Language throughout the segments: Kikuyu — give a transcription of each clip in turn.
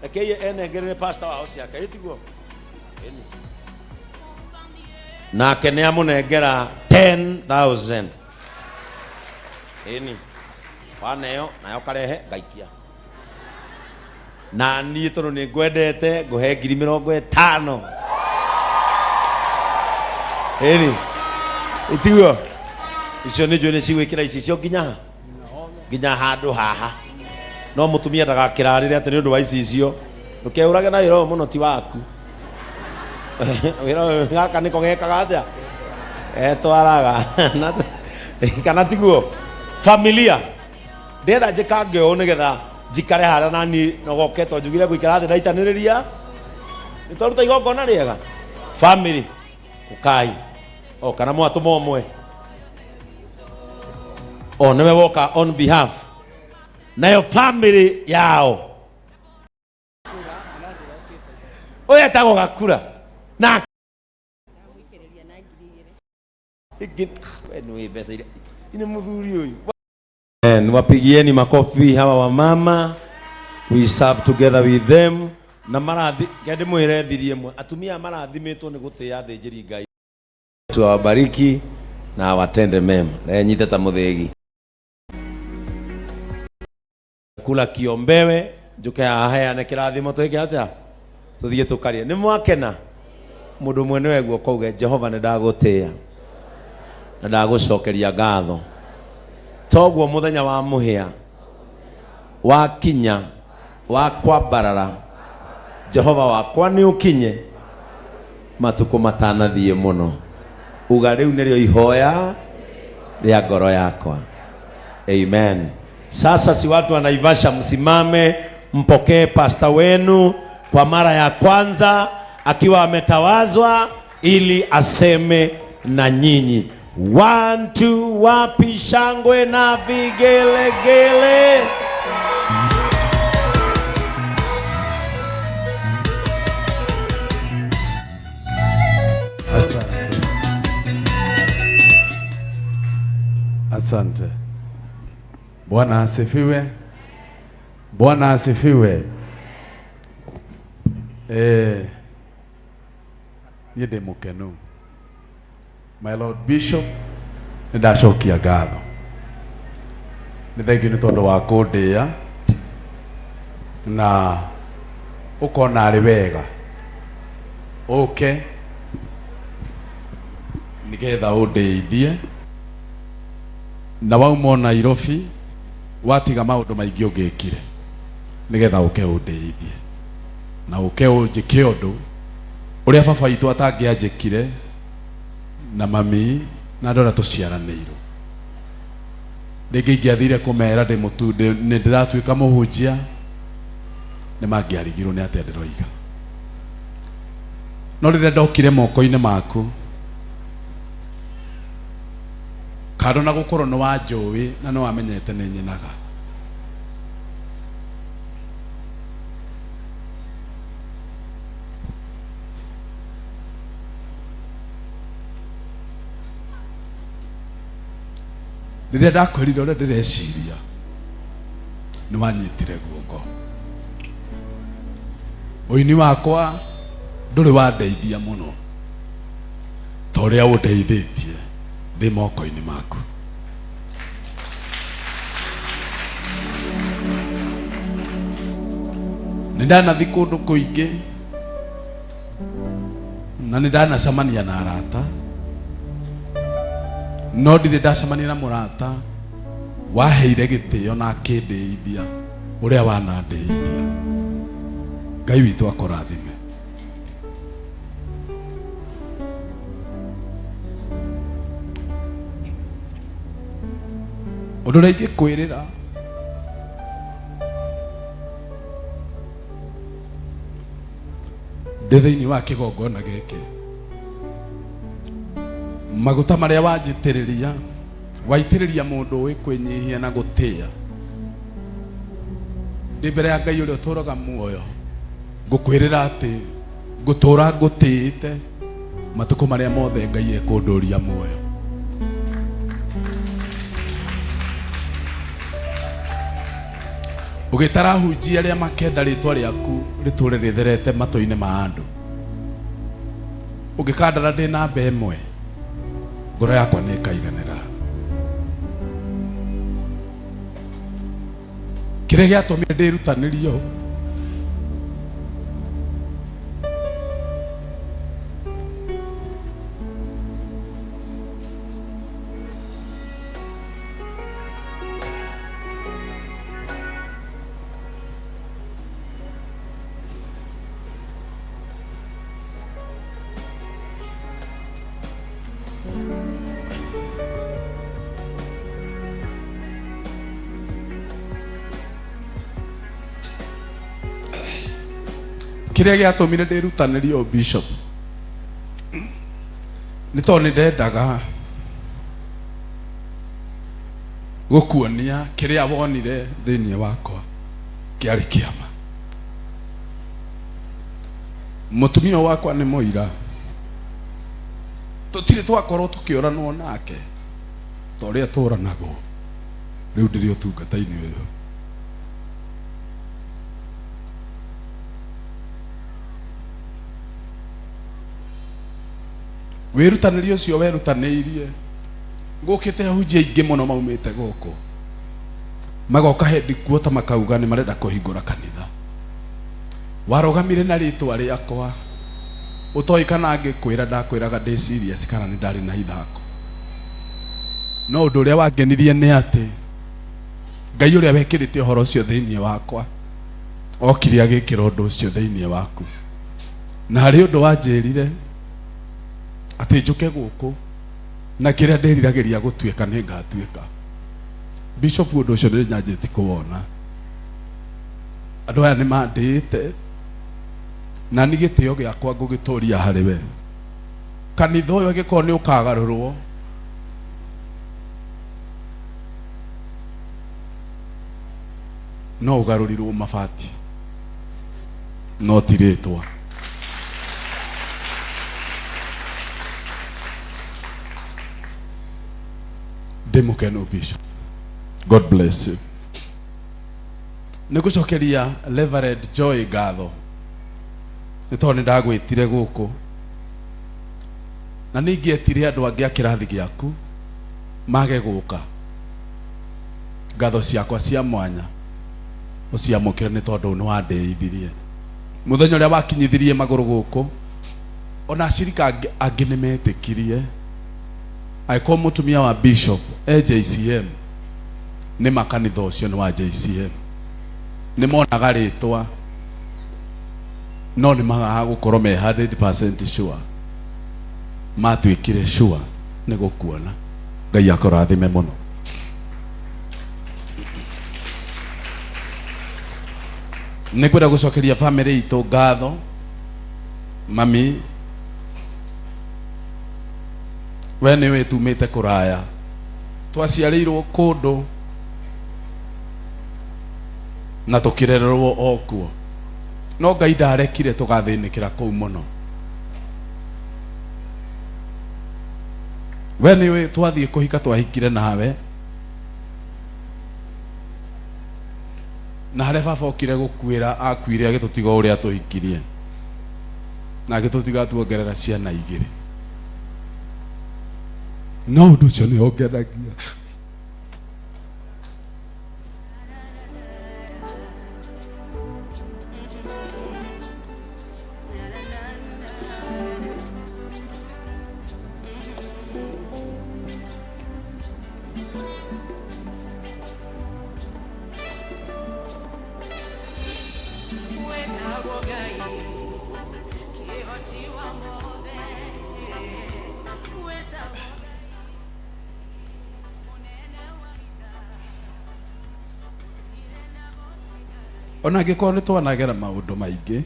Rekei enengerere pastor wao ciake, ĩtiguo? Ĩni. Nake nĩ amũnengera 10,000. Ĩni. Waneo nayo karehe ngaikia. Na niĩ tondũ nĩ ngwendete ngũhe 50,000. Ĩni. Ĩtiguo? Icio nĩ njũĩ nĩ cigwĩkĩra icicio nginya ha? Nginya handũ haha. No mũtumia ndagakĩrarĩre atĩ nĩ ũndũ wa icicio. Ndũkeũrage na wĩra ũyũ mũno ti waku. Wĩra ũyũ gaka nĩko gekaga atĩa? Etwaraga. Kana tiguo? Familia. Ndĩrenda njĩkange ũũ nĩgetha njikare harĩa na niĩ nogoke to njugire gũikara thĩ ndaitanĩrĩria. Nĩ twaruta igongona rĩega. Family. Ũkai. O kana mwatũma ũmwe. O nĩwe woka on behalf. Nayo family yao. Ũyũ etagwo Gakura. Na Ingĩ, we nĩ mbeca iria. Ine mũthuri ũyũ. And wapigieni makofi hawa wamama. We serve together with them. Na marathi, kende mwĩre thiri ĩmwe. Atumia marathimĩtwo nĩ gũtĩa athĩnjĩri Ngai. Tuwabariki na awatende mema. Na nyite ta mũthĩgi. Kula kiombewe njuke haha heane kĩrathimo twĩke atĩa? Tũthiĩ tũkarĩe. Nĩ mwakena? Mũndũ ũmwe nĩwe guoko uge Jehova nĩ ndagũtĩĩa na ndagũcokeria ngatho. Toguo mũthenya wa mũhĩa wakinya wa kwambarara Jehova wakwa nĩ ũkinye matukũ matanathiĩ mũno. Uga rĩu nĩrĩo ihoya rĩa ngoro yakwa. Amen. Sasa si watu wa Naivasha, msimame mpokee pasta wenu kwa mara ya kwanza akiwa ametawazwa ili aseme na nyinyi. 1 2, wapi shangwe na vigelegele? Asante. Asante. Bwana asifiwe. Bwana asifiwe. Eh, niĩ ndĩ mũkenu. My Lord Bishop, nĩ ndacokia ngatho. Nĩ thengiũ nĩ tondũ wa kũndĩĩa na ũkona arĩ wega ũke nĩgetha ũndĩithie na wauma o Nairobi watiga maũndũ maingĩ ũngĩkire nĩgetha ũke ũndĩithie na ũke ũnjĩke ũndũ ũrĩa baba witũ atangĩanjĩkire na mami na andũ arĩa tũciaranĩirwo. Rĩngĩ ingĩathire kũmera ndĩ mũtu nĩ ndĩratuĩka mũhunjia nĩ mangĩarigirwo nĩ atĩa ndĩroiga. No rĩrĩa ndokire moko-inĩ maku kando na gũkorwo nĩ wanjũĩ na nĩ wamenyete nĩ nyinaga rĩrĩa ndakwĩrire ũrĩa ndĩreciria nĩ wanyitire guoko. Ũini wakwa ndũrĩ wandeithia mũno ta ũrĩa ũndeithĩtie ndĩ moko-inĩ maku. Nĩ ndanathi kũndũ kũingĩ na nĩ ndanacemania na arata, no ndirĩ ndacemania na mũrata waheire gĩtĩo na akĩndĩithia ũrĩa wanandĩithia. Ngai witũ akũrathime. Ũndũ ũrĩa ingĩkwĩrĩra ndĩ thĩinĩ wa kĩgongona gĩkĩ, maguta marĩa wanjitĩrĩria, waitĩrĩria mũndũ ũĩ kwĩnyihia na gũtĩĩa, ndĩ mbere ya Ngai ũrĩa ũtũũraga muoyo, ngũkwĩrĩra atĩ ngũtũũra ngũtĩĩte matukũ marĩa mothe Ngai ekũndũria muoyo. Ũgĩtara ahunjia arĩa makenda rĩtwa rĩaku rĩtũre rĩtherete matũ-inĩ ma andũ. Ũngĩkandara ndĩ namba ĩmwe, ngoro yakwa nĩ ĩkaiganĩra. Kĩrĩa gĩatũmire ndĩrutanĩrio Kĩrĩa gĩatũmire ndĩrutanĩrio bishop nĩ tondũ nĩ ndendaga gũkuonia kĩrĩa wonire thĩinĩ wakwa kĩarĩ kĩama. Mũtumia wakwa nĩ mũira, tũtirĩ twakorwo tũkĩũranwo nake ta ũrĩa tũranagwo rĩu ndĩrĩ ũtungata-inĩ ũyũ. Wĩrutanĩria ũcio werutanĩirie, gũkĩte ahunjia aingĩ mũno maumĩte gũkũ magoka headquarter makauga nĩ marenda kũhingũra kanitha. Warũgamire na rĩtwa rĩakwa ũtoĩ kana ngĩkwĩra ndakwĩraga ndĩ serious kana nĩ ndarĩ na ithako. No ũndũ ũrĩa wangenirie nĩ atĩ Ngai ũrĩa wekĩrĩte ũhoro ũcio thĩinĩ wakwa okire agĩkĩra ũndũ ũcio thĩinĩ waku. Na harĩ ũndũ wanjĩrire atĩ njũke gũkũ na kĩrĩa ndĩriragĩria gũtuĩka nĩ ngatuĩka. Bishop, ũndũ ũcio nĩ nyanjĩti kũwona. Andũ aya nĩ mandĩĩte na nĩ gĩtĩo gĩakwa ngũgĩtũria harĩ we. Kanitha ũyũ angĩkorwo nĩ ũkagarũrwo, no ũgarũrirwo mabati no ti rĩtwa. Ndĩ mũkenu bishop, God bless you. Nĩ ngũcokeria Reverend Joy ngatho nĩ tondũ nĩ ndagwĩtire gũkũ na nĩ ingĩetire andũ angĩ a kĩrathi gĩaku mage gũka. Ngatho ciakwa cia mwanya ũciamũkĩre nĩ tondũ nĩ wandĩithirie mũthenya ũrĩa wakinyithirie magũrũ gũkũ. Ona acirika angĩ nĩ metĩkirie angĩkorwo mũtumia wa bishop e JCM, nĩ ma kanitha ũcio nĩ wa JCM. Nĩ monaga rĩtwa no nĩ magaga gũkorwo me 100% sure. Matuĩkire sure nĩ gũkuona. Ngai akũrathime mũno. Nĩ kwenda gũcokeria famĩlĩ itũ ngatho. Mami, we nĩ ũĩ tumĩte kũraya, twaciarĩirwo kũndũ na tũkĩrererwo o kuo, no Ngai ndarekire tũgathĩnĩkĩra kũu mũno. We nĩ ũĩ twathiĩ kũhika twahikire nawe, na harĩa baba okire gũkuĩra akuire agĩtũtiga o ũrĩa tũhikirie, na agĩtũtiga tuongerera ciana igĩrĩ. No ũndũ ũcio nĩ ũngenagia. Wetagwo Ngai, kĩhoti wa mothe. Wetagwo Ngai, mũnene wa ita. Gũtirĩ na gũtigari. Ona angĩkorwo nĩ twanagera maũndũ maingĩ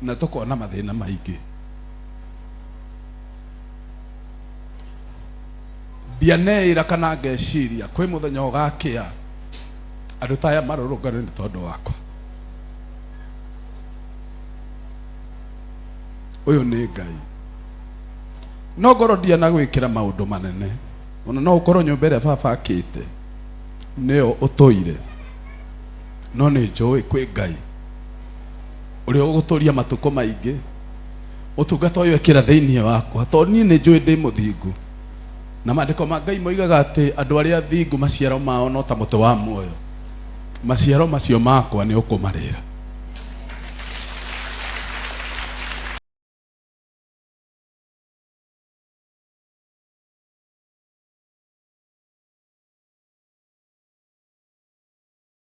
na tũkona mathĩna maingĩ, ndianeĩra kana ngeciria kwĩ mũthenya ũgakĩa andũ ta aya marũrũngane nĩ tondũ wakwa. Ũyũ nĩ Ngai. No ngorwo ndiana gwĩkĩra maũndũ manene, ona no ũkorwo nyũmba ĩrĩa baba akĩte nĩyo ũtũire. No nĩ njũĩ kwĩ Ngai ũrĩa ũgũtũria matukũ maingĩ. Ũtungata ũyũ ĩkĩra thĩinĩ wakwa, tondũ niĩ nĩ njũĩ ndĩ mũthingu. Na maandĩko ma Ngai moigaga atĩ andũ arĩa athingu maciaro mao no ta mũtĩ wa muoyo. Maciaro macio makwa nĩ ũkũmarĩra.